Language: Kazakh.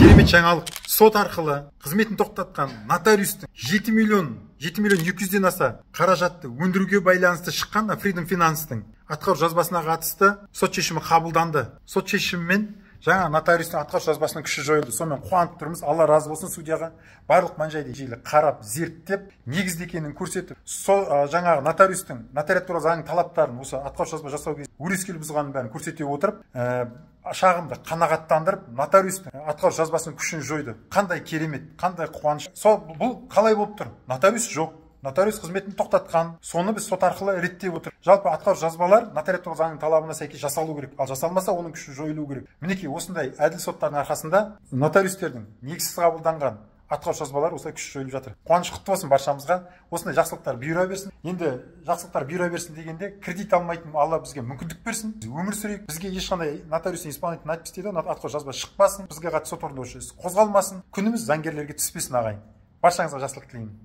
Керемет жаңалық: сот арқылы қызметін тоқтатқан нотариустың 7 миллион, 7 миллион 200-ден аса қаражатты өндіруге байланысты шыққан Freedom Finance-тың атқару жазбасына қатысты сот шешімі қабылданды. Сот шешімімен жаңа нотариустың атқару жазбасының күші жойылды. Сонымен қуанып тұрмыз. Алла разы болсын судьяға. Барлық мән жайды жайлы қарап, зерттеп, негізді екенін көрсетіп, сол жаңағы нотариустың нотариат туралы заңның талаптарын осы атқару жазба жасау кезінде өрескел бұзғанын бәрін көрсете отырып, шағымды қанағаттандырып, нотариустың атқару жазбасының күшін жойды. Қандай керемет, қандай қуаныш! Сол бұл қалай болып тұр? Нотариус жоқ, нотариус қызметін тоқтатқан, соны біз сот арқылы реттеп отыр. Жалпы атқару жазбалар нотариат туралы заңның талабына сәйкес жасалу керек, ал жасалмаса, оның күші жойылу керек. Мінекей, осындай әділ соттардың арқасында нотариустердің негізсіз қабылданған атқару жазбалары осылай күші жойылып жатыр. Қуаныш құтты болсын баршамызға, осындай жақсылықтар бұйыра берсін. Енді жақсылықтар бұйыра берсін дегенде, кредит алмайтын Алла бізге мүмкіндік берсін, өмір сүрейік. Бізге ешқандай нотариус исполнительный надпись дейді ғой, атқару жазба шықпасын, бізге қатысты сот орындаушы іс қозғалмасын, күніміз заңгерлерге түспесін. Ағайын, баршаңызға жақсылық тілеймін.